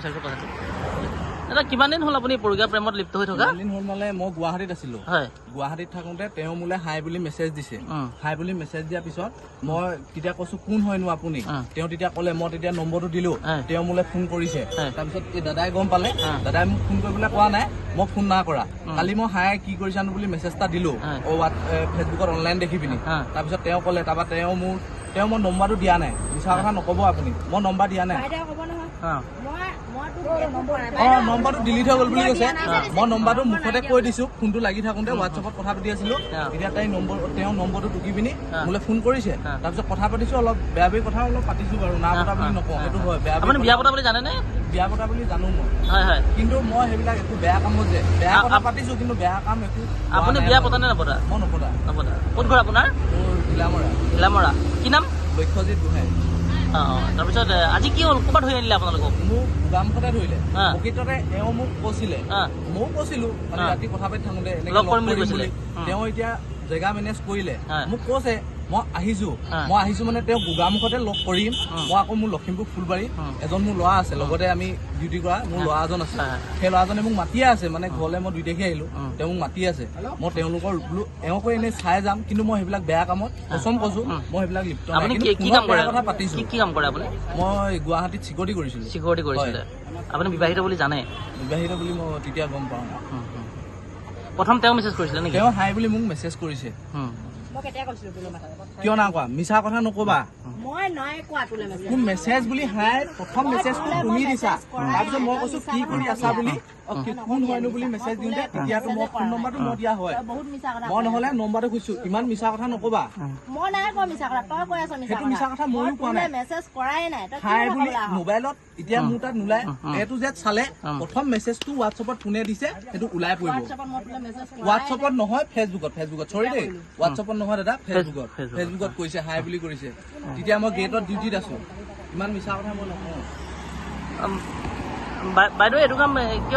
বিচাৰিছোঁ কথাটো। দাদা, কিমান দিন হ'ল আপুনি পৰকীয়া প্ৰেমত লিপ্ত হৈ থকা? কিমান দিন হ'ল মানে মই গুৱাহাটীত আছিলো। গুৱাহাটীত থাকোঁতে তেওঁ মোলৈ হাই বুলি মেছেজ দিছে। হাই বুলি মেছেজ দিয়াৰ পিছত মই তেতিয়া কৈছো, কোন হয়নো আপুনি? তেওঁ তেতিয়া ক'লে, মই তেতিয়া নম্বৰটো দিলো। তেওঁ মোলৈ ফোন কৰিছে। তাৰপিছত এই দাদাই গম পালে। দাদাই মোক ফোন কৰিবলৈ কোৱা নাই, মই ফোন নাই কৰা। কালি মই হাই, কি কৰিছানো বুলি মেছেজ এটা দিলো, ফেচবুকত অনলাইন দেখি পিনি। তাৰপিছত তেওঁ ক'লে, তাৰপৰা তেওঁ মই নম্বৰটো দিয়া নাই। মিছা কথা নক'ব আপুনি, মই নম্বৰ দিয়া নাই। বাইদেউ ক'ব নহয়। মই মইতো একো কোৱা নাই। অ, নম্বৰটো ডিলিট হৈ গ'ল বুলি কৈছে। মই নম্বৰটো মুখতে কৈ দিছো। ফোনটো লাগি থাকোঁতে হোৱাটছএপত কথা পাতি আছিলো। তেতিয়া তাই নম্বৰ, তেওঁ নম্বৰটো টুকি পিনি মোলৈ ফোন কৰিছে। তাৰপিছত কথা পাতিছো, অলপ বেয়া বেয়া কথা অলপ পাতিছো বাৰু, না পতা বুলি নকওঁ, সেইটো হয় বেয়া। আপুনি বিয়া পতা বুলি জানেনে? বিয়া পতা বুলি জানো মই। হয় হয় কিন্তু মই সেইবিলাক একো বেয়া কামত যে বেয়া কথা পাতিছো, কিন্তু বেয়া কাম একো হোৱা আপুনি নাই বিয়া বাৰু। পতা নে নপতা? মই নপতা। নপতা। ক'ত ঘৰ আপোনাৰ? মোৰ ঘিলামৰা। ঘিলামৰা। কি নাম? লক্ষ্যজিৎ গোহাঁই। অঁ, তাৰপিছত আজি কি হ'ল? ক'ৰবাত ধৰি আনিলে আপোনালোকক? মোক গোগামুখতে ধৰিলে। প্ৰকৃততে এওঁ মোক কৈছিলে, ময়ো কৈছিলো মানে ৰাতি কথা পাতি থাকোঁতে এনেকে লগ কৰিম বুলি কৈছিলে। বুলি। তেওঁ এতিয়া জেগা মেনেজ কৰিলে। মোক কৈছে, মই আহিছো। মই আহিছো মানে তেওঁ গোগামুখতে লগ কৰিম। মই আকৌ মোৰ লখিমপুৰ ফুলবাৰী এজন মোৰ ল'ৰা আছে, লগতে আমি ডিউটি কৰা মোৰ ল'ৰা এজন আছে। হয়, হয়। সেই ল'ৰাজনে মোক মাতিয়ে আছে, মানে ঘৰলৈ মই 2 তাৰিখে আহিলো। তেওঁ মোক মাতি আছে। মই তেওঁলোকৰ বোলো এওঁকো এনেই চাই যাম, কিন্তু মই সেইবিলাক বেয়া কামত, কচম কৈছো, মই সেইবিলাক লিপ্ত নাই। আপুনি কিন্তু কি কি ফোনত কাম কৰে? বেয়া কথা পাতিছো। কি কি কাম কৰে আপুনি? মই গুৱাহাটীত চিকিউৰিটি কৰিছিলো। চিকিউৰিটি কৰিছিলে। আপুনি বিবাহিত বুলি জানে? বিবাহিত বুলি মই তেতিয়া গম পাওঁ। উম, উম। প্ৰথম তেওঁ মেছেজ কৰিছিলে নেকি? তেওঁ হাই বুলি মোক মেছেজ কৰিছে। মই কেতিয়া কৈছিলো তোলৈ মাথা? কিয় নাই কোৱা? মিছা কথা নকবা। মই নাই কোৱা তোলৈ মেছেজ। মোক মেছেজ বুলি হাই প্ৰথম মেছেজটো তুমি দিছা। তাৰপিছত মই কৈছো, কি কৰি আছা বুলি, অ, কোন হয়নো বুলি মেছেজ দিওঁতে তেতিয়াতো মই ফোন নম্বৰটো মই দিয়া হয়। তই বহুত মিছা কথা মই কৈ নহ'লে আছ। নম্বৰটো খুজিছো। ইমান মিছা কথা নকবা। মই নাই কোৱা মিছা কথা, তই কৈ আছ মিছা। সেইটো মিছা কথা ময়ো কোৱা নাই। মেছেজ কৰাই নাই, তই কি হাই কথা বুলি ক'বলৈ আহ? মোবাইলত এতিয়া মোৰ তাত নোলায়। এ টু জেড চালে প্ৰথম মেছেজটো হোৱাটছএপত কোনে দিছে সেইটো ওলাই পৰিব। হোৱাটছএপত মই তোলৈ মেছেজ কৰাই নাই। হোৱাটছএপত নহয়, ফেচবুকত। ফেচবুকত, চৰি দেই, হোৱাটছএপত নহয় দাদা, ফেচবুকত। ফেচবুকত। ফেচবুকত কৈছে, হাই বুলি কৰিছে। তেতিয়া মই গেটত ডিউটিত আছো। ইমান মিছা কথা মই নকওঁ। বাইদেউ, এইটো কাম কিয়